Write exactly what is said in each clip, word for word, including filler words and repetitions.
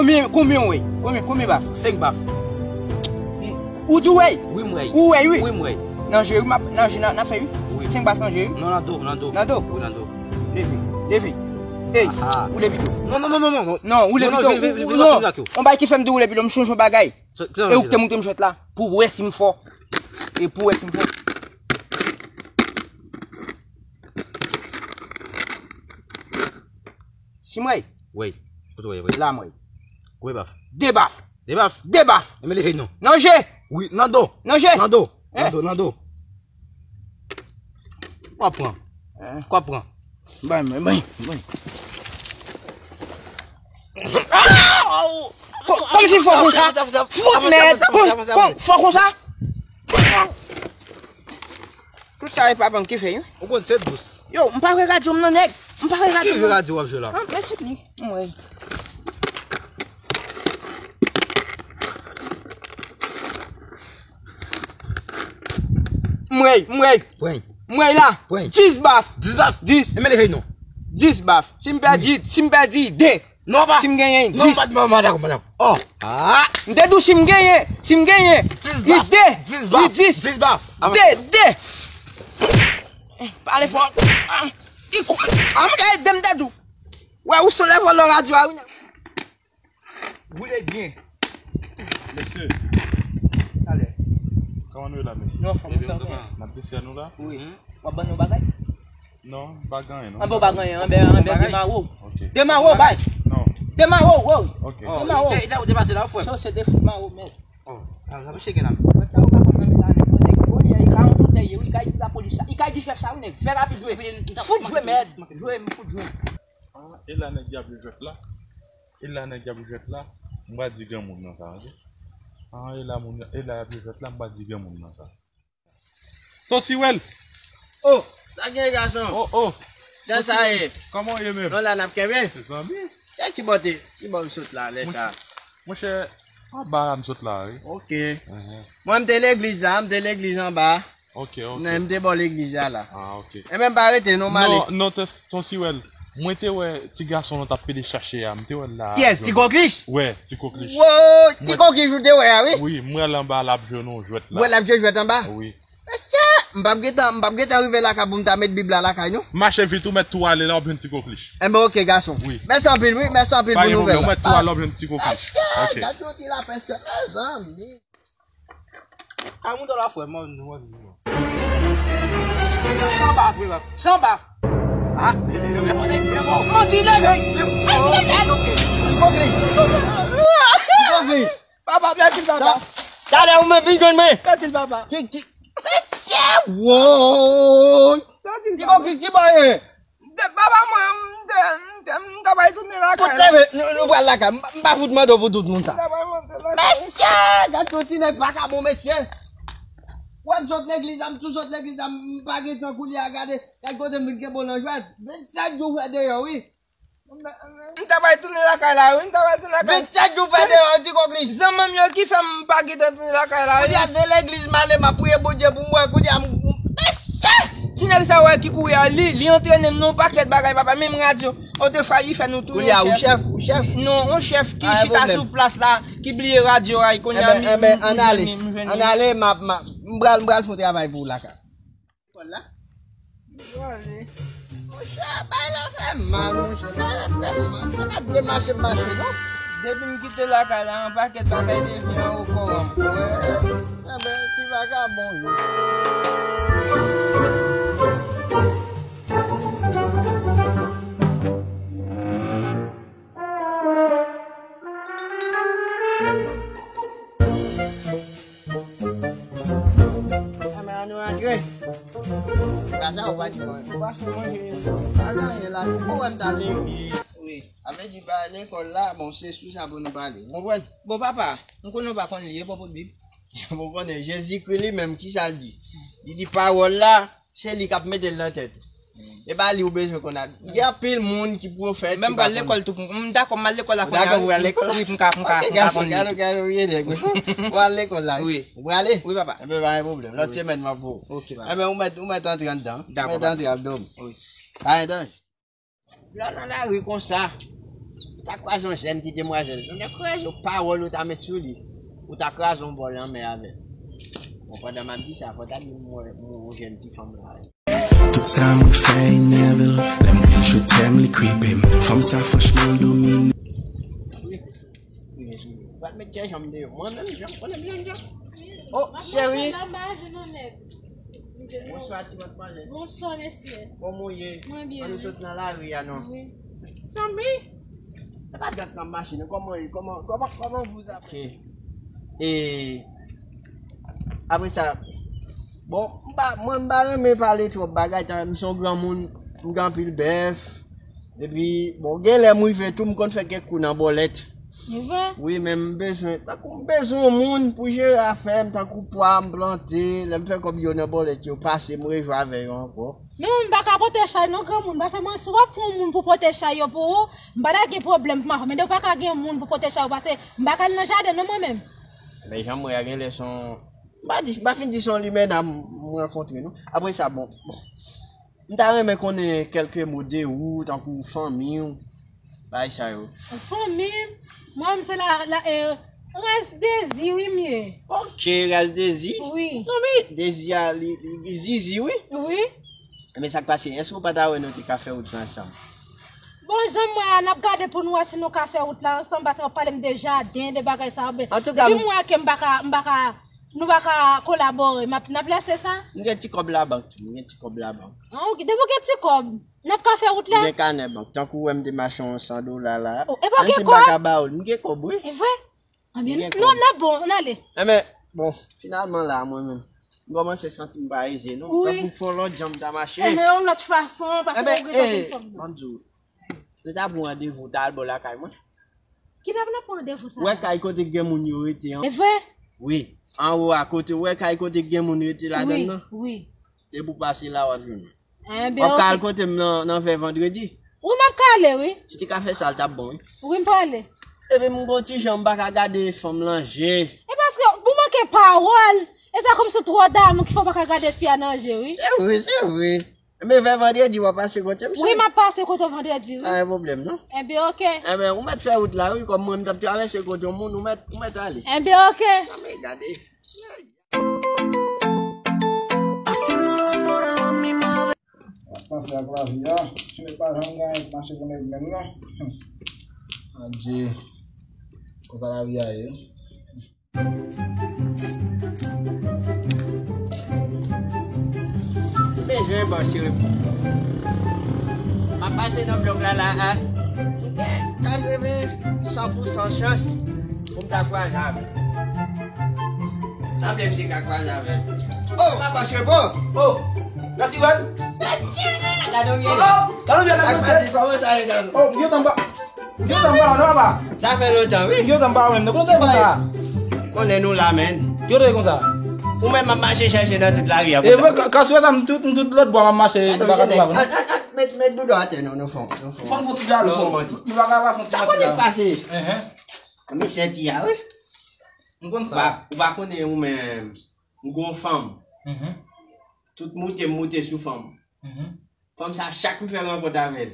Konbyen, konbyen w wè? Konbyen, konbyen baf? Senk baf. Ou di w wè? Wi, m wè. Ou wè, wi. Wi, m wè. Nan je, wi, m ap, nan je, nan, nan fè, wi. Wi. Senk baf nan je, wi. Non, nan do, nan do. Nan do? Wi, nan do. Leve, leve. Ey, ou leve tou. Non, non, non, non, non. Non, ou leve tou. Non, non, vin, vin, vin, vin, non. On bagay ki fè m di w leve tou, m sonje yon bagay. E ou ki te montre m jwèt la. Pou w wè si m fò. E pou w wè si m fò. Si m wè. Wi. Kote w ye, wi. La m wè. Konbyen baf? De baf. De baf? De baf. E men leve non. Nan je. Wi, nan do. Nan je. Nan do. Nan do, nan do. Kwa pran. Kwa pran. Bay mwen, bay mwen. Kòm si fò konsa. Fout mèd. Fò konsa. Tout sa e papa m ki fè, wi. Ou konn se dous. Yo, m pa wè radyo m nan nèg. M pa wè radyo m nan. Ki radyo w ap jwe la? Ah, mèsi li. M wè. M wè, m wè. Pwen. M wè la. Pwen. Dis baf. Dis baf? Dis. E men leve non. Dis baf. Si m pèdi, si m pèdi de. Non, pa. Si m genyen, dis. Non, pa, pa, pa dakò, pa dakò. Oh. Ah. M te di w si m genyen, si m genyen. Dis baf. Li de. Dis baf. Li dis. Dis baf. De, de. Pale fò. Ah. I kou. Ah, m ka ede m te di w. Wè, ou se lè vòlò radyo a, wi. Boule byen. Mesye. Ale. Kòman nou ye la, mesye? Nou anfòm, nou fèmen. N ap desi a nou la? Wi. W ap ban nou bagay? Non, m pa gen anyen, non. Anben w pa gen anyen, anben, anben demare w. Ok. Demare w, baz. Non. Demare w, wi. Ok. Demare w. Ou te, ou te pase la, frè m? Sa w se de fout mare w, men. Oh, sa, sa, misye gen la. Sa w pa konn nan men la, nèg, nèg, bon, li ka yon tout nèg, wi, li ka di lapolis sa. Li ka di chèf sa, wi, nèg. Fè rapid, jwe. Fout jwe, mèd. Jwe, m fout jwe. Ah, e la nèg y ap jwe jwèt la. E la nèg y ap jwe jwèt la. M pa di granmoun nan sa, ok? Ah, e la moun, e la y ap jwe jwèt la, m pa di granmoun nan sa. Tosiwèl! Oh, sa gen gason? Oh, oh. Jan sa ye? Kòman w ye menm? Nou la n ap kenbe? Se zanmi. Kè ki bò te, ki bò w sot la, lè sa? Monchè, anba la m sot la, wi. Ok. Mwen, m te legliz la, m te legliz anba. Ok, ok. Men, m te bò legliz la, la. Ah, ok. Enben, m pa rete, non, m ale. Non, non, Tons-, Tonsirèl, mwen te wè ti gason lan t ap pede chache a, m te wè l la. Kiyès? Ti Koklich? Wè, Ti Koklich. Woy, Ti Koklich ou te wè a, wi? Wi, m wè l anba, l ap jwe yon jwèt la. Ou wè l ap jwe jwèt anba? Wi. Mesye, m p ap gentan, m p ap gentan rive lakay pou m ta met Bib la lakay, non. Mache vit, ou mèt tou ale la, w ap jwenn Ti Koklich. Enben, ok, gason. Wi. Mèsi anpil, wi, mèsi anpil pou nouvèl la. Pa gen pwoblèm, ou mèt tou ale, w ap jwenn Ti Koklich. Ok. Mesye, gad yon ti lapès, mezanmi. Ka moun dò la frè, mwen, mwen, mwen. San baf, wi, baf. San baf. Ah, men, men, men, men, men, men, bon. Manti, leve. Ti Koklich. Ti Koklich. Papa, mèsi, papa. Talè ou menm vin jwenn mwen. Mèsi, papa. Ki, ki, mesye, woy. Mèsi, papa. Ki bò, ki, ki bò ye? M te, papa mwen, m te, m te, m ta pral tounen lakay la. Fout leve, nou, nou pral lakay. M, m pa fout mande w pou tout moun sa. M ta pral monte lakay. Mesye, gad yon ti nèg vakabon, mesye. Wè m sot legliz la, m tou sot legliz la, m pa gen tan koulye a, gade. Gad kote m vin kenbe w nan jwèt. Vennsèt jou fè deyò, wi. M ta pral tounen lakay la, wi, m ta pral tounen lakay. Vennsèt jou fè deyò, Ti Koklich. Zanmi m yo ki fè m pa gentan tounen lakay la, wi. Kounye a se legliz m ale, m ap priye Bondye pou m wè, kounye a m, mesye! Ti nèg sa wè ki kouri a, li, li antrennen m nan yon pakèt bagay, papa, menm radyo, otrefa li fè nou touye yon chèf. Kounye a ou chèf, ou chèf? Non, yon chèf ki chita sou plas la, ki bliye radyo a, kounye a m, m, m jwenn li, m jwenn li. Ann ale, m ap, m ap, m pral, m pral fè yon travay pou ou lakay. Lekòl la? Monchè, bay la fè mal, monchè, bay la fè mal. Sa pa t demache m mache, non. Depi m kite lakay la, yon pakèt bagay te vin anwo kò m. Anben, ti vakabon yo. Anben, ann nou rantre. Pase ou pa di mwen. Ou pa fè manje. Pa gen anyen la. Ou wè m ta leve. Wi. Sa vle di ba lekòl la, bon, se sou sa pou nou pale. Ou konprann? Bon, papa, m konnen w pa konn li, e pwòp Bib. Bon, konnen Jezikri li menm, ki sa l di? Li di pawòl la, se li k ap mete l nan tèt ou. E pa li ou bezwen konn a. Gen anpil moun ki pwofèt. Men m pral lekòl tou. M dakò, m al lekòl la kounye a. Ou dakò pou al lekòl la? Wi, m ka, m ka, m ka konn li. Ok, gason, gade, gade, ou ye nèg, wi. Ou al lekòl la, wi. Wi. Ou prale? Wi, papa. Enben, pa gen pwoblèm. Lòt semèn, m ap voye w. Ok, papa. Enben, ou mèt, ou mèt antre anndan. Dakò, papa. Ou mèt antre al dòmi. Wi. Pa gen danje. La nan lari konsa. Ta kwaze yon jèn ti demwazèl. Ou ta kraze yon pawòl ou ta met sou li. Ou ta kraze yon bò lanmè avè l. Bon, pandan m ap di sa, fò ta di m wè yon jèn ti fanm la. Tout sa mwen fè enerve l. Lè m di l je t'aime, li kwipe m. Fanm sa franchman domine. Pral met chèch an m deyò. Mwen menm, jan, mwen menm, jan, jan. Oh, cheri. Bonswa, ti matmwazèl. Bonswa, mesye. Kòman w ye? Mwen byen, wi. An nou sot nan lari a, non? Wi. Zanmi, e pa dat m ap mache, non. Kòman, kòman, kòman, kòman vous appelez? E, apre sa, bon, m pa, mwen, m pa renmen pale twòp bagay, tan m se yon granmoun, m gen anpil bèf. Epi, bon, gen lè m rive tou, m konn fè kèk kou nan bòlèt. Li vre? Wi, men m bezwen, tankou m bezwen yon moun pou jere afè m, tankou pwa m plante, lè m fè kòb yo nan bòlèt yo pase, m rejwe avè yo ankò. Men mwen, m pa ka pote chay non, granmoun, paske mwen, si w ap pran yon moun pou pote chay yo pou ou, m pa ta gen pwoblèm pou m ap fè. Men depi w pa ka gen moun pou pote chay ou, paske m pa ka al nan jaden non, mwen menm. Men jan m wè a, gen lè se yon, m pa di, m pa fin di se yon limena m, m rankontre, non. Apre sa, bon, bon. M ta renmen konnen kèlke mo de ou, tankou fanmi w, bagay sa yo. Fanmi m, mwen menm se la, la, e, ras Dezi, wi, m ye. Ok, ras Dezi. Wi. Zanmi, Dezi a, li, li, li zizi, wi. Wi. Men sa k pase, èske w pa ta wè nou te ka fè wout la ansanm? Bon, jan m wè a, n ap gade pou nou wè si nou ka fè wout la ansanm, paske w ap pale m de jaden, de bagay sa yo, men depi m wè ke m pa ka, m pa ka, nou pa ka kolabore, m ap, n ap lese sa. M gen ti kòb labank tou, m gen ti kòb labank. An, ok, depi w gen ti kòb, n ap ka fè wout la. M gen kanè bank, tankou w wè m te mache yon san dola la. Oh, e pa gen kòb? Menm si m pa ka ba w l, m gen kòb, wi. E vre? Anben, non, n ap bon, ann ale. Enben, bon, finalman la, mwen menm, m kòmanse santi m pa eze, non. Wi. Tankou fè yon lòt jan m ta mache. Enben, yon lòt fason, paske ou gentan vin fanm nan. Ban m di w, nou ta pran randevou, ta al bò lakay mwen. Kilè n ap pran randevou sa? Ou wè kay kote k gen moun yo rete an? E vre? Wi. Anwo a kote, ou wè kay kote k gen moun rete ladan nan? Wi, wi. Depi w pase la, w ap jwenn mwen. Enben, w ap ka al kote m nan, nan vè vandredi? Wi, m ap ka ale, wi. Si w te ka fè sa, l t ap bon, wi. Wi, m prale. Epi m gon ti jan m pa ka gade fanm nan je. E paske ou manke pawòl. E sa kòmsi w twò damou ki fè w pa ka gade fi a nan je, wi. Se vre, se vre. Men vè vandredi, w ap pase kote m, cheri? Wi, m ap pase kote w vandredi, wi. Pa gen pwoblèm, non. Enben, ok. Enben, ou mèt fè wout la, wi. Kòm mwen, m t ap travèse kote yon moun, ou mèt, ou mèt ale. Enben, ok. Anben, gade. Ap panse ak lavi a, nèg pa janm gen anyen k mache pou nèg menm non. Adje, konsa lavi a ye. Bezwen bò cheri. M ap pase nan blòk la la a. M gen katreven san pou san chans pou m ta kwaze avè l. Sa vle m te ka kwaze avè l. Oh, m ap pase bon. Oh, Rasiwèl. Mesye, gade w gen. Oh, gade w gen. Kòman sa ye, gade w? Oh, m gentan ba. Yo tanba, non, papa. Sa fè lontan, wi. Yo tanba menm, non, kote konsa? Konnen nou la, men. Yo te konsa. Ou menm ap mache chèche nan tout lari a. E vre, ka, ka sou sa, m tout, m tout lòt bò, m ap mache, m pa ka twouve, non. Met, met boudon atè, non, nou fon, nou fon. Fon fon ti djalo, fon. Nou pa ka pa fon ti manti la. Sa konn pase. Enhen. Komisè ti a, wi. M konn sa. Ou pa, ou pa konnen ou menm. M gon fanm. Enhen. Tout moute, m moute sou fanm. Enhen. Fanm sa, chak m fè rankont avè l,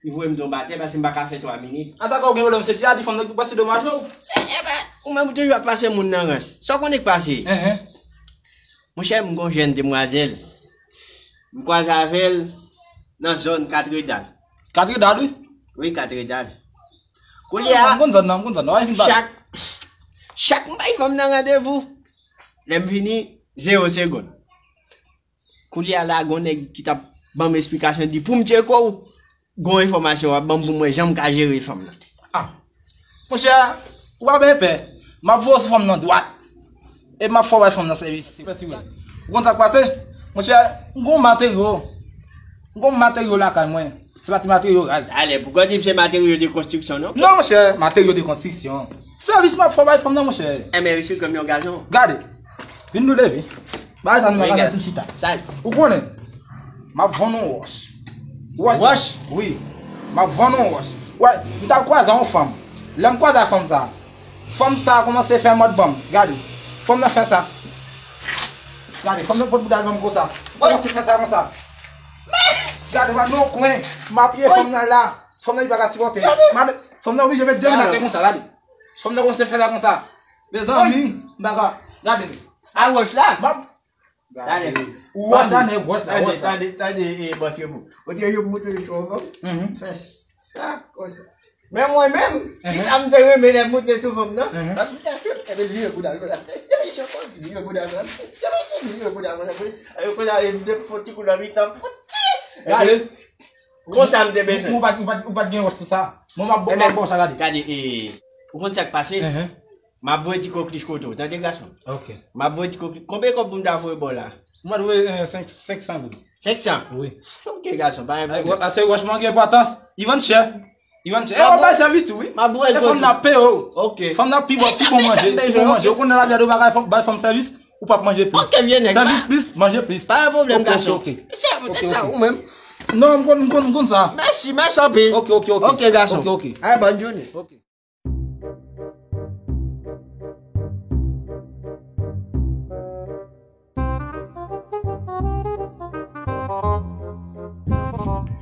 li voye m tonbe atè paske m pa ka fè twa minit. An sa ka ou gen pwoblèm, se ti a di fanm nan ki pase domaj ou. E, e ben, ou menm ou toujou ap pase moun nan rans. Sa w konnen k pase? Enhen. Monchè, m gon jèn demwazèl. M kwaze avè l nan zòn Katredal. Katredal, wi? Wi, Katredal. Kounye a, m konn zòn nan, m konn zòn nan. Chak, chak m bay fanm nan randevou, lè m vini, zewo segonn. Koulye a la, gon nèg ki t ap ban m esplikasyon, di pou m tcheke w, gon enfòmasyon w ap ban m pou m wè jan m ka jere fanm nan. Ah! Monchè, ou pa byen pè. M ap voye w sou fanm nan dwat. E m ap fè w bay fanm nan sèvis. Ou konn sa k pase? Monchè, m gon materyo. M gon materyo lakay mwen. Se pa ti materyo raz. Alè, poukò w di m se materyo de konstriksyon, non? Non, monchè, materyo de konstriksyon. Sèvis m ap fè w bay fanm nan, monchè. Enben, eksplike m yon gazon. Gade. Vin nou leve. Bagay sa nou pa ka fè tou chita. Ou konnen, m ap vann yon wòch. Wòch? Wi. M ap vann yon wòch. Wè, m t al kwaze yon fanm. Lè m kwaze ak fanm sa, fanm sa kòmanse fè mòd ban m. Gade. Fanm nan fè sa. Gade, fanm nan pot bouda l ban m konsa. Kòmanse fè sa konsa. Gade, m al nan yon kwen. M apiye fanm nan la. Fanm nan li pa ka sipòte. Fanm nan oblije met de men atè konsa, gade. Fanm nan kòmanse fè la konsa. Mezanmi, m pa ka. Gade. A wòch la. M ap Gade. Ou wòch la, nèg, wòch la, wòch la. Tande, tande, tande, e, bòs yo pou. Ou te yo monte sou fanm. Fè sa, konsa. Men mwen menm, ki sa m te renmen lè monte sou fanm nan? Sa m te fè, te vire kou dan, konsa. Te vire kou dan, konsa. Te vire kou dan, konsa. Te vire kou dan, konsa. Gade. Konsa m te bezwen. Ou pa, ou pa, ou pa t gen wòch pou sa. Mwen m ap, m ap ba w sa, gade. Gade, e, ou konn sa k pase? M ap voye ti koklich kote w, tande gason. Ok. M ap voye ti koklich. Konbyen kòb pou m ta voye ba w la? Ou mèt voye, eh, senk, senk san goud. Senk san? Wi. Ok, gason, pa gen pwoblèm. Ase wòch mwen gen enpòtans. Li vann chè. Li vann chè. E, w ap bay sèvis tou, wi. M ap voye l kote w. E fanm nan ap peye w. Ok. Fanm nan ap pi bon, pi bon manje, pi bon manje. Ou konnen lavi a de bagay, fanm, bay fanm sèvis, ou p ap manje plis. Ok, vye nèg. Sèvis plis, manje plis. Pa gen pwoblèm, gason. Ok, ok, ok. Se, se sa, ou menm. Non, m konn, m konn, m konn sa. Mèsi, mèsi anpil. Ok, ok, ok. Ok, gason. Ok, ok. Ay, bòn jounen. Ok.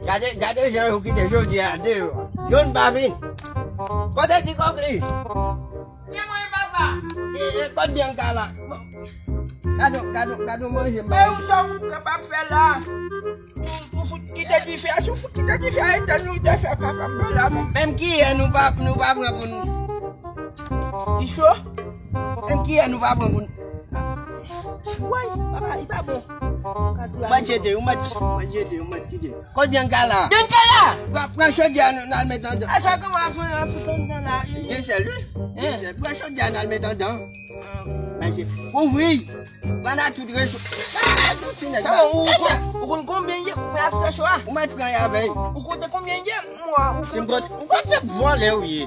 Gade, gade jan yo kite jodi a deyò. Youn pa vin. Kote ti kòk li? Nye mwen, papa. E, e, kot byen ka la? Bon. Gade, gade, gade manje. Men ou sa ou kapab fè la? Ou, ou fout kite dife a, si ou fout kite dife a etèn, ou te fè papa m pa la, men. Menm kiyè nou pa, nou pa pran pou nou. Li cho? Menm kiyè nou pa pran pou nou. Woy, papa, li pa bon. Ou mèt jete, ou mèt, ou mèt jete, ou mèt kite. Kot byen ka la? Byen ka la! Pran, pran chodyè a, nou, nou al met anndan. A sa kòman fè, fè anndan la? Gen sèl, wi. Gen sèl. Pran chodyè a, nou al met anndan. Mèsi. Kouvri. Pran a tout recho. Sa bon, ou konn, ou konn konbyen ye, ou pran a tout recho a? Ou mèt pran y avè y. Ou konte konbyen ye, mwa, ou konte? Si m konte, ou konte vòlè ou ye.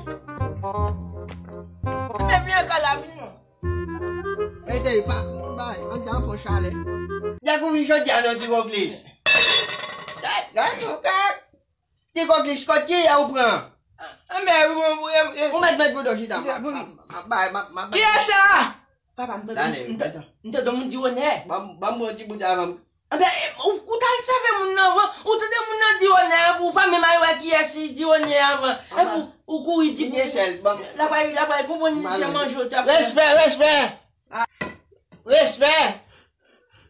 Men byen ka la vin non. Mete y pa, bay, anndan fò chalè. Dekouvri jodi a non ti kokli. Gad, gad, gad. Ti kokli, kot kiyè ou pran? Anben, ou mèt met bouda w chita. Kiyès sa? Papa, m tande, m tande, m tande moun di onè. Ban m, ban m pran ti bout avan. Anben, ou, ou t al sèvi moun nan avan. Ou tande moun nan di onè, ou pa menm al wè kiyès li di onè avan. Epi ou, ou kouri di pou l ap al, l ap al konprann li se manje w t ap fè. Respè, respè. Respè.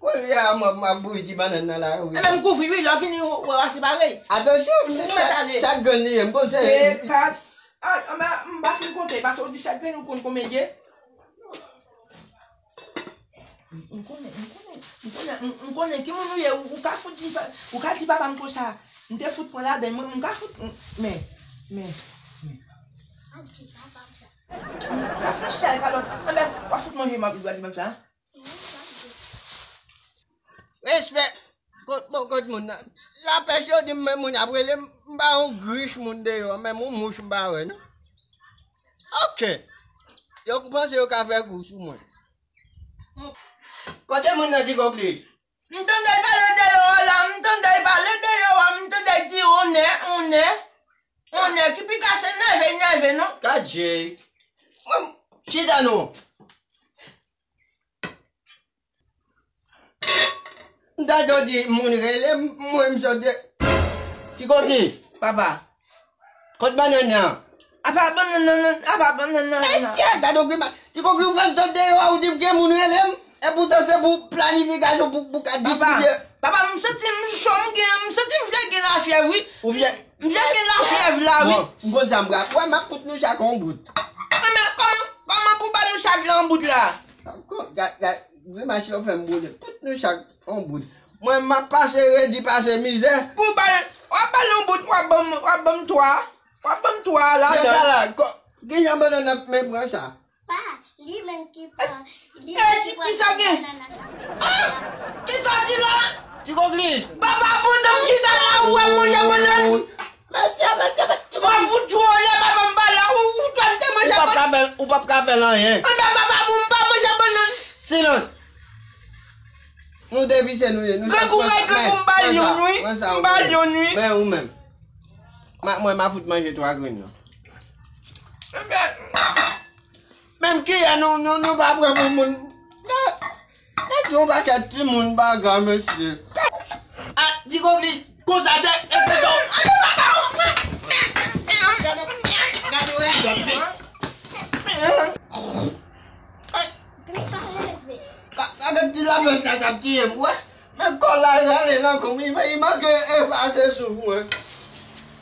Kounye a, m ap, m ap bouyi ti bannann nan la, wi. Enben, m kouvri, wi, lè w fini, w, w rase parèy. Atansyon, se chak, chak grenn li ye, m konn se. Se pas, a, a, m, m pa fin konte, paske w di chak grenn, ou konn konbyen l ye? M, m konnen, m konnen, m konnen, m, m konnen ki moun ou ye, ou, ou ka fout di, ou ka di papa m konsa, m te fout pran ladan, mwen, m ka fout, m, men, men, men. M ka fout sèl, alò, enben, w ap fout manje m ap, w ap di m ap sa. Respè. Kot, bon, kot moun nan? Lapèch yo di m, men moun ap rele m, m pa yon grich moun deyò, menm yon mouch m pa wè, non. Ok. Yo panse yo ka fè kou sou mwen. Kote moun nan ti kokli? M tande l pale deyò a la, m tande l pale deyò a, m tande l di onè, onè, onè, ki pi ka se nève, nève, non? Gad je. Mwen, chita non. M tande w di moun rele m, mwen m sot de. Ti kokli. Papa. Kot bannann nan? Apa bannann nan, apa bannann nan? Mesye, gade w grimas. Ti kokli, ou fè m sot deyò a, ou di m gen moun rele m. Epoutan se pou planifikasyon pou, pou ka distribye. Papa, m santi m cho, m gen, m santi m vle gen lafyèv, wi. Ou vle M vle gen lafyèv la, wi. Bon, m konn sa m pral. Wè, m ap kout nou chak yon bout. Enben, kòman, kòman pou ba nou chak la yon bout la? Gad, gad, grimas yo fè m boule. Kout nou chak yon bout. Mwen, m ap pase redi, pase mizè. Pou ba, w ap ba l yon bout, w ap ban m, w ap ban m twa. W ap ban m twa la. Men gala, kijan bannann nan men pran sa? Pa, li menm ki pran, li menm ki pran bannann nan chak. Ah! Kisa w di la? Ti kokli. Papa, pandan m chita la, ou wè m manje bannann. Mesye, mesye, mesye. W ap fout dwòl, papa, m pa la, ou, ou twò m te manje bannann. Ou p ap ka fè l anyen. Anben, papa, pou m pa manje bannann. Silans. Nou devise nou ye. Grangou bay grangou, m ba l youn, wi. M ba l youn, wi. Men ou menm. Mwen, m a fout manje twa grenn nan. Enben. Menm kiyè nou, nou, nou pa pran pou moun. Nèg, nèg yon pakèt timoun baga, mesye. A, ti kokli, konsa se, e, pito. Gade, Apre sa, t ap tiye m, wè. Men kòl la rale nan kò m, li, li manke efase souf mwen.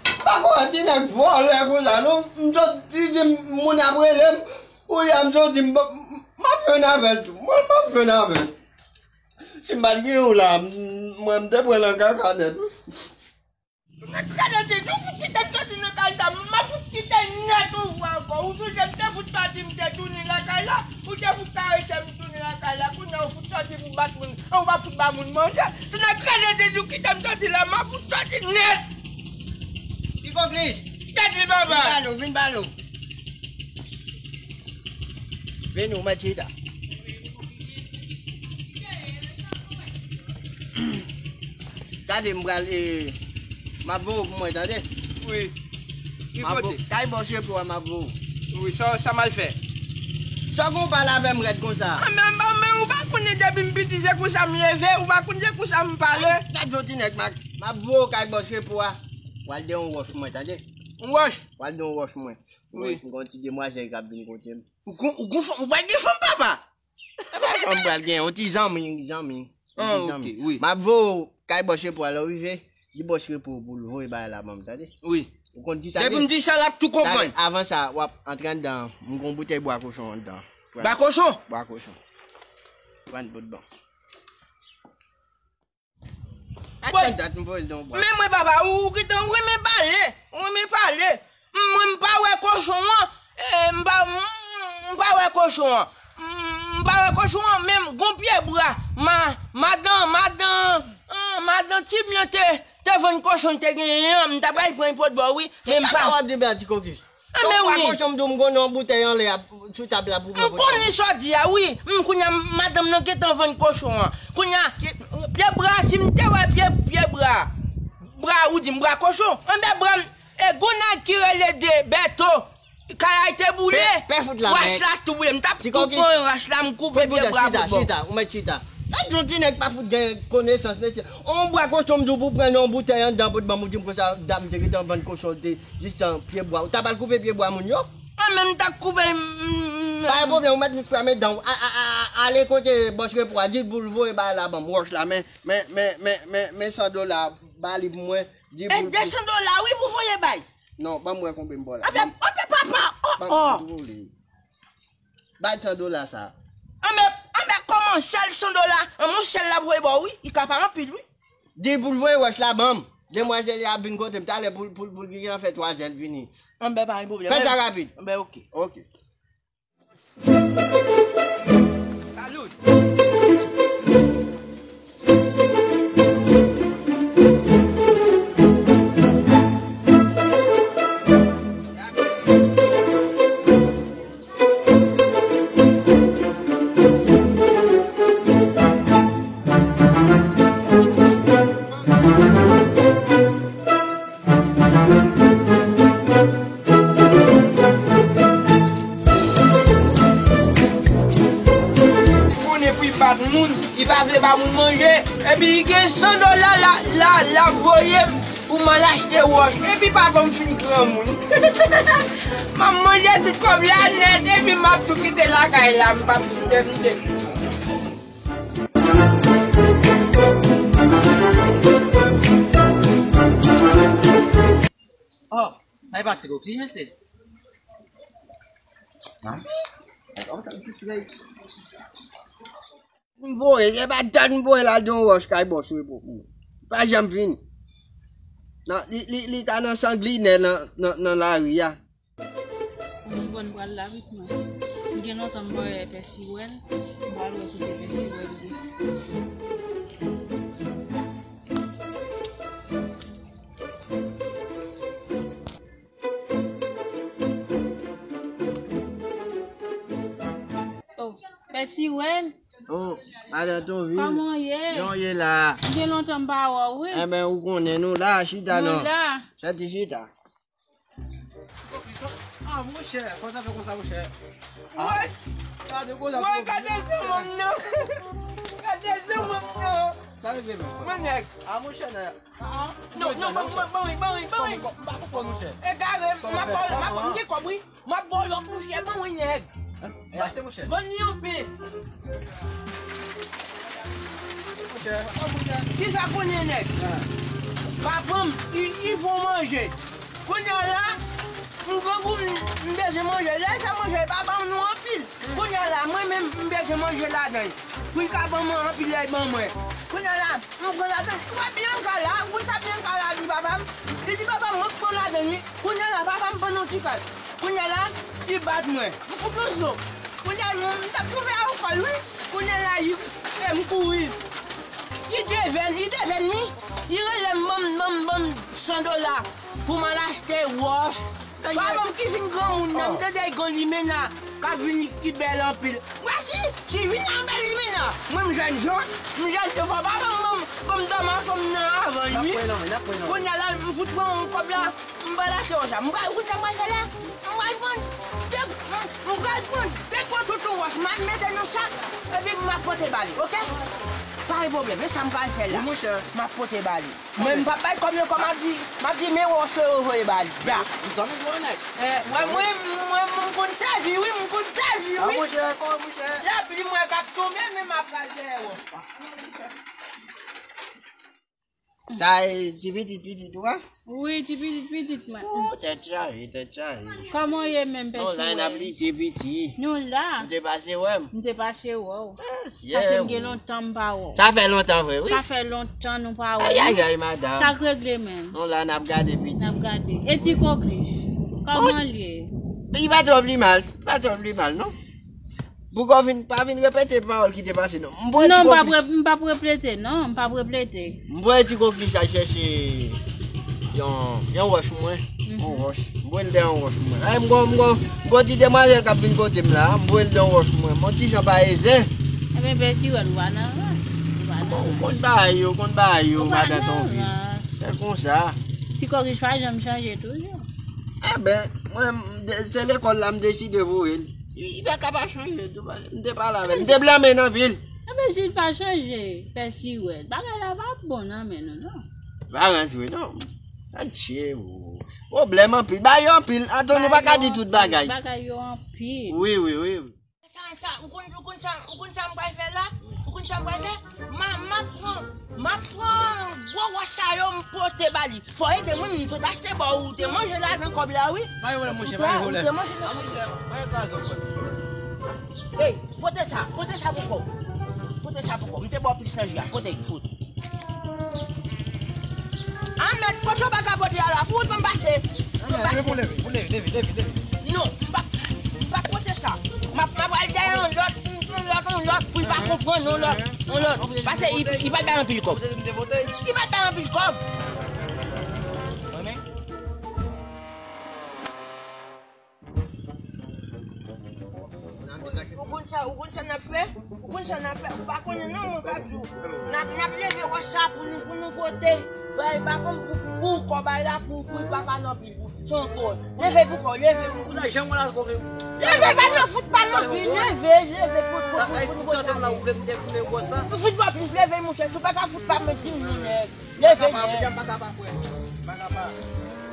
M pa konn ti nèg vòlè konsa, non. M sot li di m moun ap rele m, ou ya m soti, m, m ap jwenn avè l tou. Mwen, m ap jwenn avè l. Si m pa t gen yon la, m, mwen, m te pran nan kaka nèt, wi. Nèg rele di, nou fout kite m soti nan kay sa, m ap fout kite nèt ou vwa ankò. Ou sonje m te fout pati, m te tounen lakay la, ou te fout karese m tounen lakay la, kounye a ou fout soti pou bat moun, ou pa fout ba moun manje. Nèg rele di, nou kite m soti la, m ap fout soti nèt. Ti Koklis. Tèt li papa. Vin ba nou, vin ba nou. Vini, ou mèt chita. Gade, m pral, e, m ap voye w pou mwen, tande? Wi. Ki kote? Kay bòs repo a, m ap voye w. Wi, sa, sa m al fè? Sa w gon pale avè m rèd konsa? A, men, men, men, ou pa konnen depi m piti, se konsa m leve, ou pa konnen se konsa m pale. Gad yon ti nèg, m ap, m ap voye w kay bòs repo a. W al de yon wòch mwen, tande? Yon wòch? W al de yon wòch mwen. Wi. Gon, gon ti demwazèl k ap vin kote m. Ou gon, ou gon fanm, ou pral gen fanm, papa? Epa fanm pral gen, yon ti zanmi, zanmi. Yon ti zanmi. Ah, ok, wi. M ap voye w kay bòs repo a, lè w rive, di bòs repo pou l voye bagay la ban m, tande? Wi. Ou konn ki sa l ye? Depi m di sa, l ap tou konprann. Tande, avan sa, w ap antre anndan, m gon boutèy bwa kochon anndan. Pran. Bwa kochon? Bwa kochon. Pran bout ban m. Bon, men mwen, papa, ou gentan renmen pale, ou renmen pale. Mwen, m pa wè kochon an, e, m pa, m, m pa wè kochon an. M, m pa wè kochon an, men gon pye bwa. Ma, madan, madan, an, madan Tibyan te, te vann kochon l te genyen an, m ta pral pran yon pot bò, wi, men m pa. Kaka w ap di bèl ti Koklis. Anben wi. Bwa kochon, m di w m konnen yon boutèy anlè a, sou tab la pou mwen. M konnen sa w di a, wi. M kounye a, madanm nan gentan vann kochon an. Kounye a, pye bra, si m te wè pye, pye bra, bra ou di m bra kochon. Anben bra m, e gon nèg ki rele de Bèto, kay la te boule. Pè, pè fout la, wach la tou boule. M t ap tou pran wach la, m koupe pye bra pou bon. Chita, chita, ou mèt chita. Gad yon ti nèg pa fout gen konesans, mesye. On bwa kochon m di w pou pran yon boutèy anndan pou t ban m, ou di m konsa, dam te gentan vann kochon, te jis an pye bwa. Ou ta pral koupe pye bwa moun yo? Mwen menm, m t ap koupe, m, m, m. Pa gen pwoblèm, ou mèt fout fèmen dan w. A, a, a, a, ale kote bòs repo a, di l pou l voye bagay la ban m, wòch la, men, men, men, men, men, men san dola, ba li pou mwen, di l pou l. E de san dola, wi, pou voye bay. Non, ban m wè konbyen m ba w la. Anben, anben, papa, oh, oh. Ban m, ban m voye. Bay san dola sa. Anben, anben, kòman sèl san dola? An, mon sèl la voye ba w, wi. Li ka pa anpil, wi. Di l pou l voye wòch la ban m. Demwazèl la ap vin kote m talè pou, pou, pou l gentan fè twa zè l vini. Anben, pa gen pwoblèm. Fè sa rapid. Anben, oke. Oke. Salut. Konnen pou l bat moun, li pa vle ba moun manje, epi li gen san dola la, la, l ap voye m pou m al achte wòch, epi papa m fin granmoun. M ap manje tout kòb la nèt, epi m ap tou kite lakay la, m p ap vin devide. Oh, sa e pa ti Koklis, mesye. Hein? Attends, attends, juste là. M voye, e pa dat m voye l al de yon wòch kay bòs repo pou mwen. Li pa janm vini. Nan, li, li, li ta nan sanglinè nan, nan, nan lari a. Pou m konn pral la wi mwen. M gen lontan m pa wè Pè Siwèl. M pral wè kote Pè Siwèl ye. Oh, Pè Siwèl. Oh, madan Tonvil. Kòman w ye? Jan w ye la? M gen lontan m pa wè w, wi. Enben, ou konnen nou la, chita non. Nou la. Soti chita. Ah, monchè, kòman sa fè konsa, monchè? Ah. Woy! Gade zanmi m nan. Gade zanmi m nan. Sa regle menm. Mwen nèg. Ah, monchè, nèg. Ah, ah. Non, non, ban, ban, ban, ban, ban. M pa konprann, monchè. Egare, m ap vòlò, m ap, m gen kòb, wi. M ap vòlò, monchè, ban mwen nèg. Hein? E achte, monchè. Vann li anpil. Kisa konnen nèg? Papa m, li, li fè w manje. Kounye a la, m grangou, m, m bezwen manje. Lè l fè manje, li pa ban nou anpil. Kounye a la, mwen menm, m bezwen manje ladan l. Pou l ka ban mwen anpil, lè l ban mwen. Kounye a la, m pran ladan l. Ou wè Bianca la, ou konn sa Bianca la di papa m? Li di papa m, mwen k pran ladan l, wi. Kounye a la, papa m pran yon ti kal. Kounye a la, li bat mwen. M fout yon zo. Kounye a, m t ap twouve a yon kòl, wi. Kounye a la, li, e, m kouri. Li devèn, li devèn, wi. Li rele m, ban m, ban m, ban m san dola pou m al achte wòch. Papa m ki vin granmoun nan, m tande l gen yon limena k ap vini ki bèl anpil. Mwen si, si vin ak bèl limena. Mwen m jèn jan, m jèn jan, fò papa m ban m, ban m dòmi ansanm nan avan l, wi. Kounye a la, m fout pran yon kòb la, m pral achte wòch la. M pral, ou konn sa m pral fè la? M pral pran de, m, m pral pran de gwo toutou wòch, m ap mete nan sak, epi m ap pote ba li, oke? Pa gen pwoblèm, e sa m pral fè la. Wi, monchè. M ap pote ba li. Mwen, m p ap bay kòb yo, kòm m ap di, m ap di, men wòch yo voye ba li. Ya. M zanmi gwo nèg. Eh, mwen, mwen, mwen, m konn sèvi, wi, m konn sèvi, wi. A, monchè, kò, monchè. Lapli mwen k ap tonbe, men m ap pral dèyè wòch la. Sa e ti pitit, pitit ou a? Wi, ti pitit, pitit mwen. Oh, tèt chaje, tèt chaje. Kòman w ye menm, pè Siwèl? Nou la, n ap lite piti. Nou la. M te pase wè m. M te pase wè w. Paske m gen lontan m pa wè w. Sa fè lontan vre, wi. Sa fè lontan nou pa wè. Ayayay, madanm. Sa k regle menm? Nou la, n ap gade piti. N ap gade. E ti koklich? Kòman l ye? Li pa twò pli mal. Li pa twò pli mal, non. Bougo vin, pa vin repete pawòl ki te pase, non. M voye ti koklich. Non, m p ap re-, m p ap repete, non. M p ap repete. M voye ti koklich al chèche yon, yon wòch mwen. Yon wòch. M voye l dèyè yon wòch mwen. Ay, m gon, m gon, m gon ti demwazèl k ap vin kote m la. M voye l dèyè yon wòch mwen. Mwen ti jan pa eze. Ebyen, bèl Siwèl, ou pa nan rans. Ou pa nan rans. Ou konn bagay yo, ou konn bagay yo, madan Tonvi. Se konsa. Ti koklich pa janm chanje toujou. Enben, mwen, m de-, se lekòl la m deside voye l. Li, li pa ka pa chanje tou, paske m te pale avè l. M te blanmen nan vil. Enben, si l pa chanje, pè Siwèl, bagay la pa bon nan men nou, non. Pa rann jwe, non. Adje, o. Pwoblèm anpil. Bagay yo anpil. Antoni pa ka di tout bagay. Bagay yo anpil. Wi, wi, wi, wi. Sa, sa, ou konn, ou konn sa, ou konn sa m pral fè la? Ou konn sa m pral fè? M a, m ap pran, m ap pran gwo wòch sa yo, m pote ba li. Fò ede mwen, m sot achte ba w, ou te manje ladan kòb la, wi. Pa gen pwoblèm, monchè, pa gen pwoblèm. Ou te manje ladan. A, monchè, pa gen kraze, frè. Ey, pote sa, pote sa pou kò w. Pote sa pou kò w. M te ba w plis nan ji a, pote, pote. A, mèt, kote w pa ka pote a la, pou w ban m pase. Pou w pase. Leve, leve, leve, leve, leve. Non, m pa, m pa pote sa. M ap, m ap al dèyè yon lòt, yon lòt, yon lòt, pou l pa konprann, yon lòt, yon lòt. Pase, li, li pa t bay anpil kòb. Li pa t bay anpil kòb. Ou konn sa, ou konn sa n ap fè? Ou konn sa n ap fè? Ou pa konnen non, mwen p ap di w. N ap, n ap leve wòch sa pou nou, pou nou pote. Bay, pa konn pou, pou kò bay la, pou, pou l pa pale anpil. Pou, se yon kò. Leve pou kò, leve pou kò. Leve, pa nan fout, pa nan anpil. Leve, leve pou, pou, pou, pou nou pote. Ou fout ba plis, leve, monchè. Si w pa ka fout pa mwen, di m non, nèg. Leve, nèg. M pa ka pa, frè. M pa ka pa.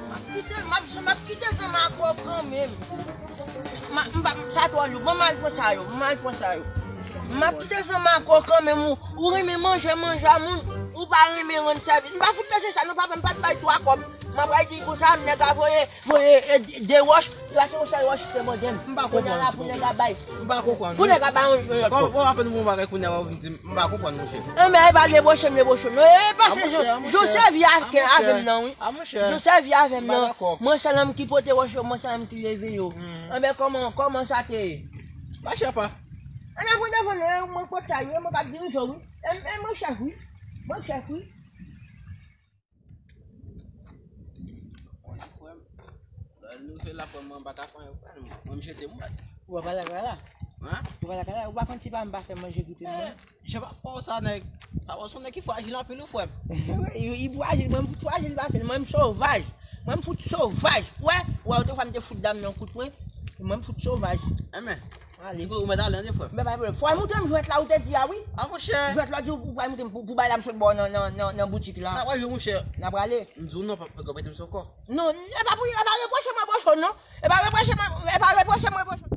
M ap kite, m ap, m ap kite zanmi ak ou kanmenm. M a, m pa, sa twò lou. Ban m al pran sa yo, ban m al pran sa yo. M ap kite zanmi ak ou kanmenm, ou, ou renmen manje, manje a moun, ou pa renmen rann sèvis. M pa fout bezwen sa, non, papa, m pa t bay twa kòb. M ap bay di konsa, nèg a voye, voye, e, de, de wòch, li pase yon sèl wòch, li te mande m. M pa konprann, ti kokoye. M pa konprann. Pou nèg a bay yon, yon lòt kòb. Bon, bon, apèn yon bagay kounye a, w ap vin di m, m pa konprann, monchè. Enben, e pa debouche m, debouche m. Non, e pase, jan w sèvi avè m nan, wi. A, monchè. Jan w sèvi avè m nan. Mwen sèl nonm ki pote wòch yo, mwen sèl nonm ki leve yo. Enben, kòman, kòman sa te ye? Pa chè pa. Enben, pou devan, non, mwen pote a, wi, mwen pa dirije, wi. E, e mwen chèf, wi. Mwen chèf, wi. Mwen, frè m, lè nou fè la, frè m, mwen pa ka fè anyen, frè m. Mwen, m jete m pati. Ou pa lakay la? Hein? Ou pa lakay la? Ou pa konn si pa m pa fè manje kite nou? Eh, jan papa w sa, nèg. Papa w se yon nèg ki frajil anpil, wi, frè m. Wi, li, li frajil, mwen, m fout frajil pase l, mwen, m sovaj. Mwen, m fout sovaj. Wè, wè, otrefwa, m te fout dam nan kout, mwen. Mwen, m fout sovaj. Enben. Ale. Ou mèt ale, an, frè m. Men pa gen pwoblèm. Fò w montre m jwèt la ou te di a, wi. A, monchè. Jwèt la ou di ou pral montre m pou, pou bay la m sot ba w nan, nan, nan, nan boutik la. N a pral jwe, monchè. N a prale. M di w non, pa, pa, pa mete m sou kò. Non, e pa pou, e pa repwoche mwen pwoche w, non. E pa repwoche mwen, e pa repwoche mwen pwoche w.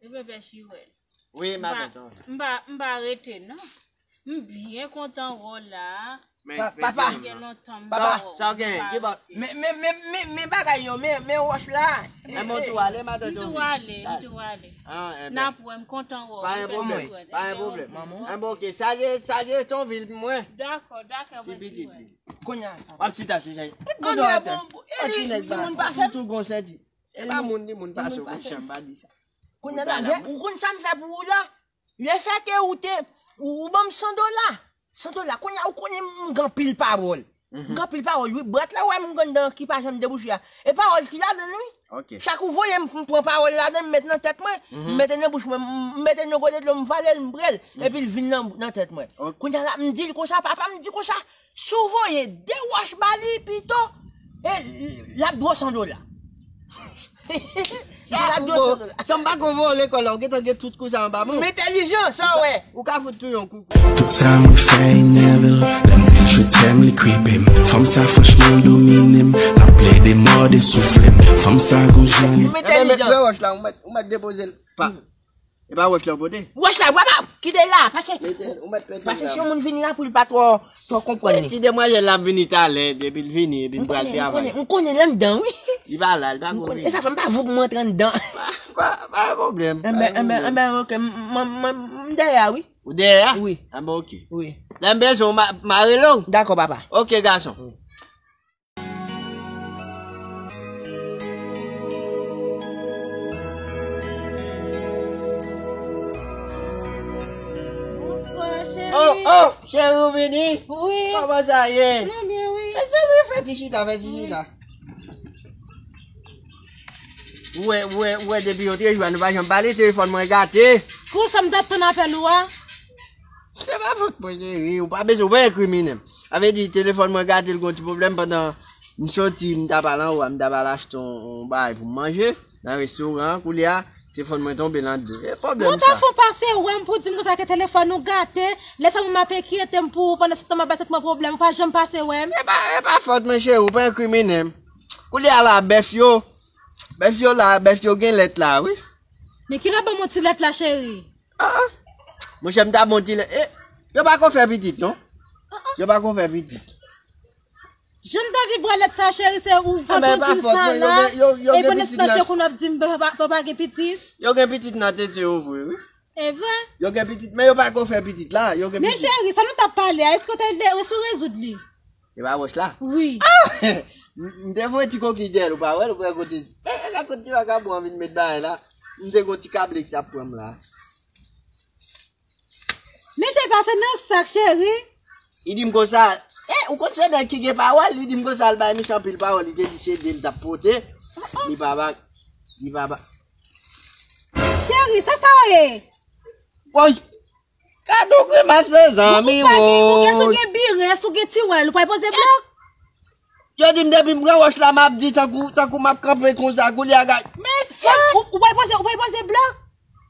Ebyen, pè Chiwèl. Wi, matant. M pa, m pa rete, non. M byen kontan wè w la. Men, papa. Gen lontan m pa wè w. Sa w gen? Ki bò? Men, men, men, men, men bagay yo, men, men wòch la. Men mwen tou ale, matant. M tou ale, m tou ale. Ah, enben. N ap wè, m kontan wè w. Pa gen pwoblèm, pa gen pwoblèm. Enben, ok, salye, salye Tonvil pou mwen. Dakò, dakò, mwen tou ale. Ti pitit li. Kounye a. W ap chita sou sèy. Met gon do atè. Yon ti nèg ba. Li moun pase. Tou gon sèdi. E pa moun li moun pase w, monchè, m pa di sa. Kounye a la, ou konn sa m fè pou ou la? Lefètke ou te, ou, ou ban m san dola. San dola. Kounye a, ou konnen m gen anpil pawòl. M gen anpil pawòl, wi. Bwat la, ou wè m gen anndan ki pa janm debouche a. E pawòl ki ladan l, wi. Ok. Chak ou voye m, m pran pawòl ladan, m met nan tèt mwen, m mete nan bouch mwen, m, m mete nan kote dlo, m vale l, m bre l, epi l vin nan, nan tèt mwen. Ok. Kounye a la, m di l konsa, papa, m di konsa, si w voye de wòch ba li pito, e, l ap dwe w san dola. L ap dwe w san dola. Sa m pa konn voye w lekòl la, ou gentan gen tout kou sa anba men w. M entèlijan, sa w wè. Ou ka fout tou yon kou. Tout sa mwen fè Neville, lè m di l je t'aime, li kwipe m. Fanm sa franchman l domine m, l ap plede mòde soufle m. Fanm sa gon jan li. M entèlijan. Pran wòch la, ou mèt, ou mèt depoze l. Pa. E pa wòch la w pote? Wòch la, papa, kite la, pase. Mete, ou mèt mete l la. Pase si yon moun vini la pou l pa twò, twò konprann li. Ti demwazèl la ap vini talè, depi l vini, epi m pral travay. M konnen, m konnen l anndan, wi. Li pa la, li pa konnen. E sa fè m pa voye pou m antre anndan. Pa, pa, pa gen pwoblèm. Enben, enben, enben, ok, m, m, m, m dèyè a, wi. Ou dèyè a? Wi. Enben, ok. Wi. Lè m bezwen w, m a, m a rele w. Dakò, papa. Ok, gason. Wi. Bonswa, cheri. Oh, oh, cheri, ou vini? Wi. Kòman sa ye? Mwen byen, wi. Mezanmi, fè ti chita, fè ti chita. Ou wè, ou wè, ou wè, depi yon trè jou a, nou pa janm pale, telefòn mwen gate. Pou sa m t ap tann apèl ou a? Se pa fòt mwen, cheri, ou pa bezwen, ou pa enkrimine m. Sa vle di, telefòn mwen gate, l gon ti pwoblèm pandan m soti, m t ap al anwo a, m t ap al achte yon, yon bagay pou m manje nan restoran an, koulye a, telefòn mwen tonbe nan de. E pwoblèm sa. Ou ta fon pase wè m pou di m konsa ke telefòn ou gate, lè sa moun m ap enkyete m pou ou, pandan se tan m ap bay tèt mwen pwoblèm, ou pa janm pase wè m. E pa, e pa fòt mwen, cheri, ou pa enkrimine m. Koulye a la, bèf yo, bèf yo la, bèf yo gen lèt la, wi. Men ki lè ban m yon ti lèt la, cheri? Ah, ah. Monchè, m ta bon ti lè. Eh, yo pa konn fè pitit, non. Yo pa konn fè pitit. Jan m t anvi bwè lèt sa, cheri, se ou pran tou di m sa la. E pandan se tan, cheri, kounye a w ap di m pa, pa, pa, pa gen pitit. Yo gen pitit nan tete yo vre, wi. E vre? Yo gen pitit, men yo pa konn fè pitit la. Yo gen pitit. Men cheri, sa nou t ap pale a, èske w te resi rezoud li? Se pa wòch la? Wi. Ah! M, m te voye ti kokiy dèyè l, ou pa wè l, ou pa wè kote. Eh, eh, gad kote ti vakabon an vin met bagay la. M te gon ti kable ki t ap pran m la. Men cheri, pase nan sak, cheri. Li di m konsa, eh, ou konn se nèg ki gen pawòl, li di m konsa, l bay misye anpil pawòl, li te di se de l t ap pote, li pa ba, li pa ba. Cheri, se sa w ye? Woy! Gad yon grimas, mezanmi, woy! Ou pa gen, ou gen, si w gen biren, si w gen tiwèl, ou pral poze blòk? Yo di m depi m pran wòch la, m ap di tankou, tankou m ap kanpe konsa, koulye a gad. Men sa! Ou, ou pral poze, ou pral poze blòk?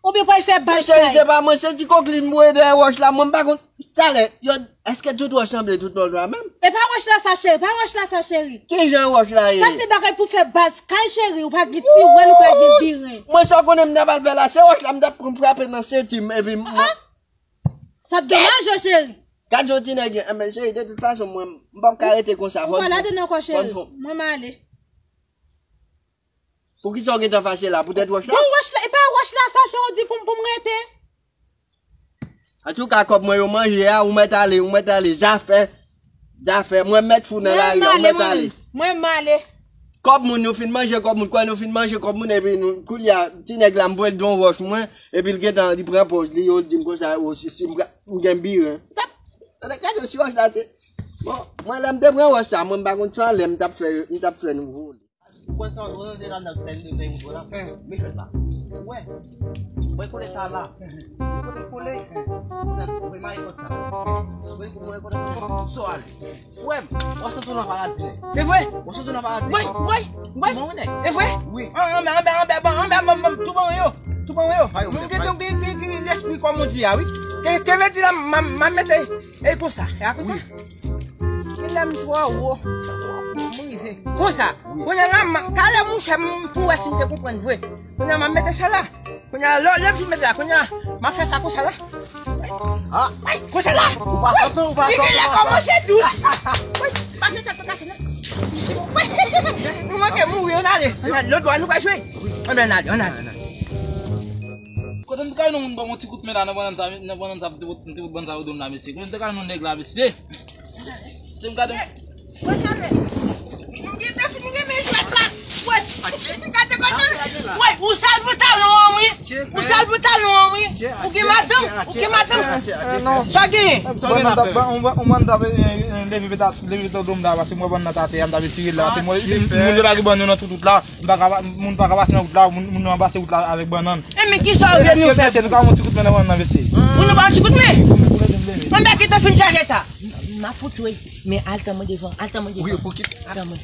Oubyen w pral fè baz kay? Mesye, se pa mwen, se ti koklin m voye dèyè wòch la, mwen m pa konn. Talè, yo, èske tout wòch sanble tout lòt la menm? E pa wòch la sa, cheri, pa wòch la sa, cheri. Ki jan wòch la ye? Sa se bagay pou fè baz kay, cheri, ou pa gen tiwèl, ou pa gen biren. Mwen sa w konnen m t ap al fè la, se wòch la m t ap pran frape nan senti m, epi m. Ah, ah. Sa t domaj, cheri. Gad yon ti nèg, enben, cheri, de tout fason, mwen, m p ap ka rete konsa, fò n fon. Ou pa ladann ankò, cheri. Mwen m ale. Poukisa w gentan fache la? Poutèt wòch la? Bon, wòch la, e pa wòch la sa, cheri, w di pou m, pou m rete. Antouka, kòb mwen yo manje a, ou mèt ale, ou mèt ale, zafè, zafè, mwen mèt fou nan lari a, ou mèt ale. Mwen m ale. Kòb moun, nou fin manje kòb moun, kwè nou fin manje kòb moun, epi nou, koulye a, ti nèg la, m voye l yon wòch mwen, epi l gentan, li pran pòz li, yo di m konsa, o, si, si m, m gen biren. Tap, tande, gade si wòch la se, bon, mwen, lè m te pran wòch sa, mwen, m pa konn san lè m t ap fè, m t ap fè nou vole. Ou kwè sa, ou rantre ladan tèl de peyi ou la? Michel la. Ou wè? Ou wè kote sa la? Ou kote kole? Ou wè mayi kot sa? Ou wè kote so ale? Frè m, w ap santi w nan paradi nèt. Se vre? W ap santi w nan paradi. Woy, woy, woy. Bon, nèg. E vre? Wi. Anbè, anbè, anbè, bon, anbè, bon, bon, tou bon yo. Tou bon yo. Mwen gen, gen, gen, gen lespri kòm ou di a, wi. Ke, ke vle di la, m, m, m mete, e konsa, e a konsa. Wi. Ki lè m twò wo. M rive. Konsa, kounye a la, m, talè, monchè, m pou wè si m te konprann vre. Kounye a, m ap mete sa la. Kounye a, lè, lè m fin mete la, kounye a, m ap fè sa konsa la. Ah, konsa la. Ou pa santi, ou pa santi, ou pa santi. Li genlè kòmanse dous. Wi, pa fè tèt ou kase, non. Wi. Nou manke mouri, ann ale. Ann ale, lòt bò a, nou pral jwe. Ann ale, ann ale. Kote m te ka jwenn yon moun ban m yon ti kout men la nan bannann sa, nan bannann sa, m te pot, m te pot bannann sa yo do m la, mesye. Kote m te ka jwenn yon nèg la, mesye? Se m gade. M gen te fin renmen jwèt la. Wè, gade kote l. Wè, ou sal pantalon an, wi. Ou sal pantalon an, wi. Ou gen madanm, ou gen madanm. Sa w genyen? Sa w genyen la, frè? Yon bann, yon bann t ap, eh, eh, leve peta, leve peta do m la, paske m wè bannann nan t atè a, m t ap retire l la, paske m wè moun yo lage bannann nan tout wout la. M pa ka pa, moun pa ka pase nan wout la, moun, moun nan pase wout la avèk bannann. E men kisa w vle nou fè? Mesye, nou ka ba yon ti kout men nan bannann nan, mesye. Pou nou ba yon ti kout men? Anben ki te fin chaje sa? M ap fout jwe. Men al tanmen devan, al tanmen devan. Wi, pou ki? Al tanmen.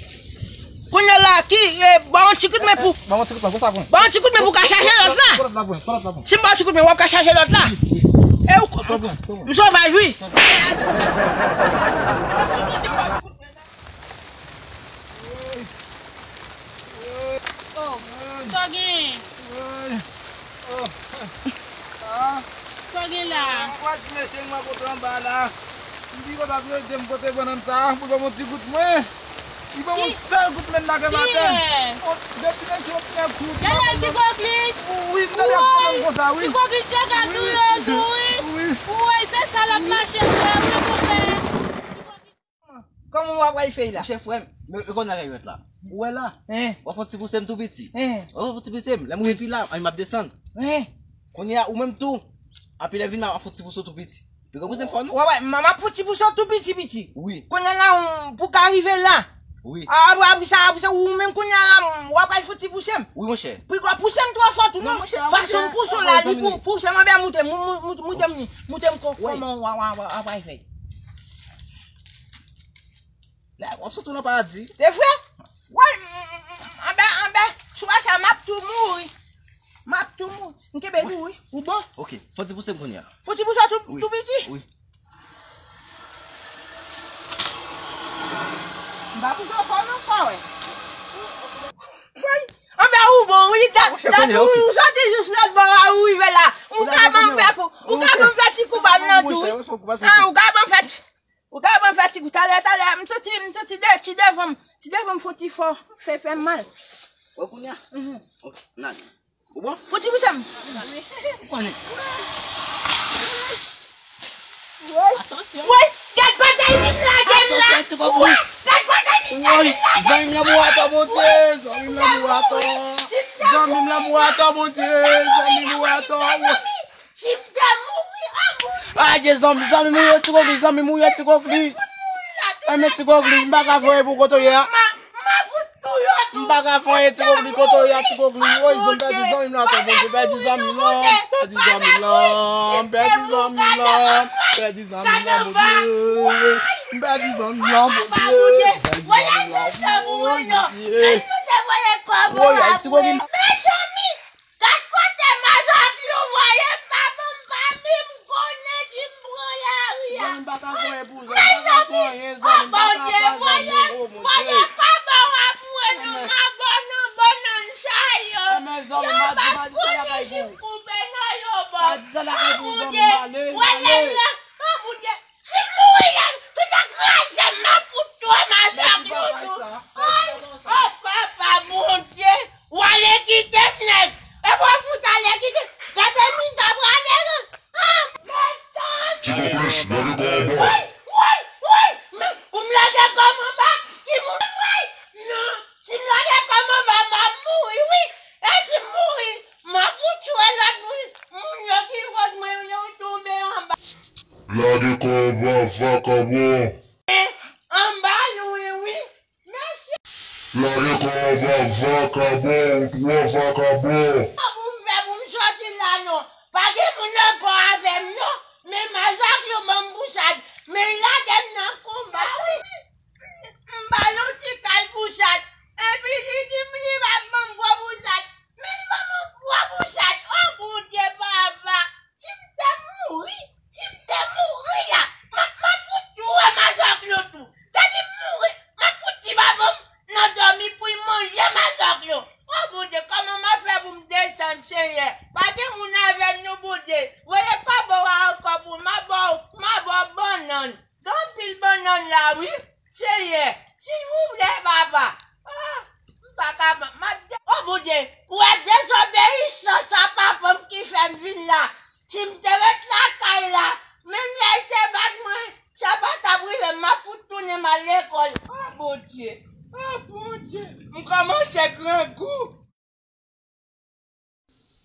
Kounye a la, ki, e, ba yon ti kout men pou. Ba yon ti kout men, konsa pran. Ba yon ti kout men pou ka chaje lòt la. Pran lòt la, pran, pran lòt la, pran. Si m ba yon ti kout men, w ap ka chaje lòt la. E ou, m sovaj, wi. Oh, sa w genyen? Sa w gen la? Mwen pral di mesye mwen kote anba la. M di yo pa vle ede m pote bannann sa a, pou l ban m yon ti kout men. Li ban m yon sèl kout men nan ke maten. Depi nan jodi a kout. Gade ti Koklich. Wi, m tande ap fè m konsa, wi. Ti Koklich te ka touye w tou, wi. Wi. Ou wè, se sa l ap mache fè, wi, konpè. Kòman w ap pral fè la? Monchè frè m, men e konn avè jwèt la. Ou wè la? Hein? W ap fè yon ti pouse m tou piti. Hein? W ap fè yon ti pouse m. Lè m rive pi la, ann m ap desann. Hein? Kounye a, ou menm tou, anpi lè vin la, w ap fè yon ti pouse w tou piti. Pi gwo pouse m fò non. Wè, wè, m, m ap fè yon ti pouse w tou piti, piti. Wi. Kounye a la, ou, pou ka rive la. Wi. A, apre, apre sa, apre sa, ou menm kounye a la, w ap pral fè yon ti pouse m. Wi, monchè. Pi gwo pouse m twò fò tou non. Non, monchè, fason m pouse w la, li pou, pouse m anben moute, mou-, mou-, moute m li. Moute m kò, kòman w, w, w, w ap pral fè? Nèg, w ap soti nan paradi. Se vre? Woy, m, m, m, anben, anben, sou sa m ap tou mouri. M ap tou mouri. M kenbe l tou, wi. Ou bon? Ok, fò ti pouse m kounye a. Fò ti pouse tou, tou piti? Wi. M pa pouse w fò non, fò wè. Woy, anben ou bon, wi, dat, dat, ou soti jis lòt bò a, ou rive la. Ou ka ban m fè kou, ou ka ban m fè ti kou pa m nan tou, wi. An, ou ka ban m fè ti Ou ka ban m fè ti kou talè, talè, m santi, m santi de, ti devan m, ti devan m fon ti fò, fè, fè m mal. Wè kounye a? Mhm. Ok, n ale. Ou bon? Fon ti pouse m. Ou konnen. Woy. Atansyon. Woy, gad bagay vin lage m la. Atansyon, ti kòkri. Woy, gad bagay vin lage m la. Zanmi m lanmou atò, Bondye. Zanmi m lanmou atò. Zanmi m lanmou atò, Bondye. Zanmi m lanmou atò. Si m te mouri, an, mouri. Adye zanmi, zanmi mouri, ti Kokli, zanmi mouri, ti Kokli. Enben ti Kokli, m pa ka fè anyen pou kote w ye a. M pa ka fè anyen, ti Kokli, kote w ye a, ti Kokli. Woy, zanmi pèdi zanmi m la atò, Bondye, pèdi zanmi m lan, pèdi zanmi m lan, pèdi zanmi m lan, pèdi zanmi m lan, Bondye. M pèdi zanmi m lan, Bondye. Pèdi zanmi m lan, Bondye. Woy, ay, ti Kokli. Mezanmi! Gad kote mazòk yo voye m pa bon, m pa menm konnen si m pran lari a. Zanmi, m pa ka fè anyen pou zanmi, m pa ka fè anyen, zanmi, m pa ka fè zanmi, o Bondye. Mwen pa ba w ap wè nan mago nan bannann sa yo. Yo pa konnen si m koupe nan yo bò. O Bondye, wè nèg la, o Bondye. Si m mouri la, ou ta kraze m, m ap fout twò mazak yo tou. Ay, o papa Bondye, w ale kite m nèg. E w fout ale kite m. Gade mizè prale la. Ah, mezanmi. Ti Koklis, lage kò w anba. Woy, woy, woy. Men, pou m lage kò m anba, ki moun, woy. Non, si m lage kò m anba, m ap mouri, wi. E si m mouri, m ap fout twò lòt moun, moun yo ki koz mwen yo tonbe anba. Lage kò anba, vakabon. Anba nou ye wi. Mesye. Lage kò anba, vakabon, ou twò vakabon. Pou m fè pou m soti la non. Pa gen moun ankò avè m non. Men mazòk yo ban m bousad. Men lage m nan konba wi. M ba l yon ti kal bousad. Epi li di m li p ap ban m gwo bousad. Men l ban m yon gwo bousad. O Bondye papa. Si m te mouri, si m te mouri la, m ap, m ap fout tou wè mazòk yo tou. Depi m mouri, m ap fout ti babon m nan Senyè, pa gen moun avè m non, Bondye. Voye pa bò a ankò pou m, m a ba w, m a ba w bannann. Gen anpil bannann la, wi. Senyè, silvouplè, papa. Ah, m pa ka, m ap de-, o Bondye, ou wè dezobeyisans a papa m ki fè m vin la. Si m te ret lakay la, menm lè l te bat mwen, sa pa t ap rive, m ap fout tounen m al lekòl. O Bondye, o Bondye, m kòmanse grangou.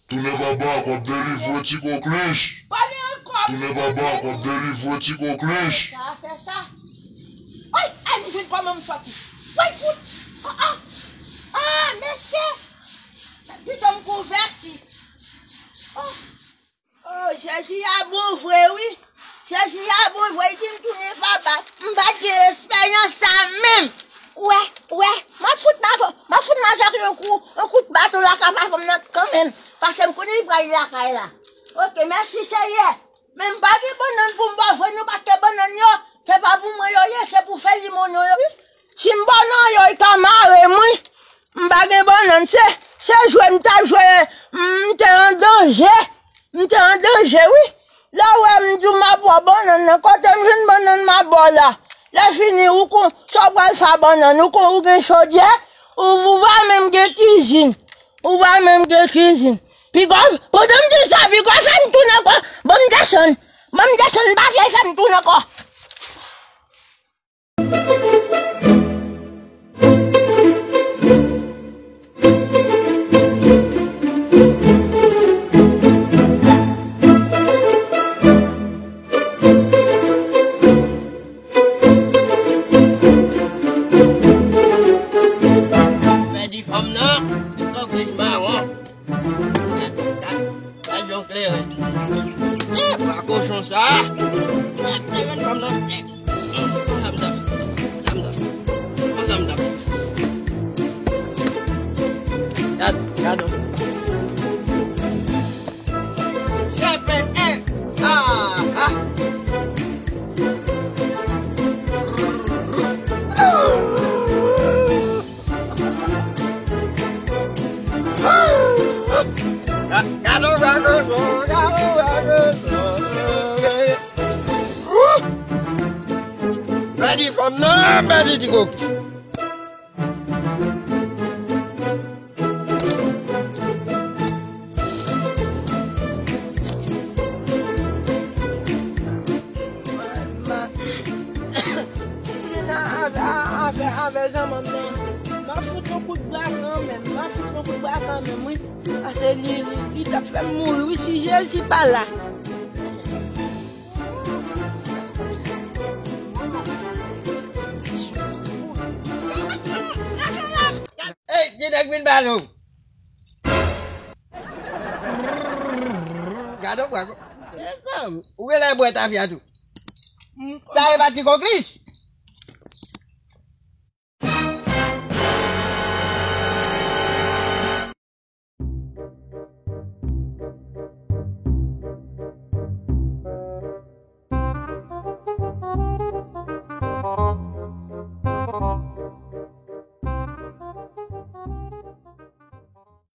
Tounen baba k ap delivre ti koklich. Pale ankò. Tounen baba k ap delivre ti koklich. Sa fè sa. Oy, ay, m jwenn kòman m sòti. Oy, fout. Ah, ah. Ah, mesye. Pito m konvèti. Oh. Oh, Jezi a bon vre, wi. Jezi a bon vre, li di m tounen papa. M pa t gen esperyans sa menm. Ou wè, ou wè, m ap fout m ap, m ap fout m avèk yon kou, yon kout baton lakay papa m nan kanmenm. Paske m konnen li pral lakay la. Oke, mèsi Senyè. Men m pa gen bannann pou m ba w vre non, paske bannann yo, se pa pou mwen yo ye, se pou fè limon yo, wi. Si m ba w nan yo, li ka mare m, wi. M pa gen bannann, se, se jwe m t ap jwe, m te an danje. M te an danje, wi. Lè w wè m di w m ap ba w bannann nan, kote m jwenn bannann m ap ba w la? Lè fini, ou kon, sa w pral fè a bannann, ou kon, ou gen chodyè, ou, ou pa menm gen kizin. Ou pa menm gen kizin. Piga w, pandan m di sa, piga w fè m tounen ankò. Ban m desann. Ban m desann, m pa vle fè m tounen ankò. Pèdi fanm nan, ti kòklis mawon. Gad, gad, gad jan w klere. Eh, bwa kochon sa. Eh, te jwenn fanm nan. Eh, mm, konsa m t ap fè. Konsa m t ap fè. Konsa m t ap fè. Gad, gad on. Sèpent en. Ah, ah. Gade, gade, gade, gade. Pèdi fanm nan, pèdi ti kòklis. Ti nèg la avè, avè, avè zanmanm nan. M ap fout yon kout bra kanmenm, m ap fout yon kout bra kanmenm, wi. Paske li, li, li t ap fè m mouri, wi, si Jezi pa la. Ey, ti nèg vin ba nou. Gade w bwè. Mezanmi, ou genlè bwè tafya tou. Sa e pa ti kòklis?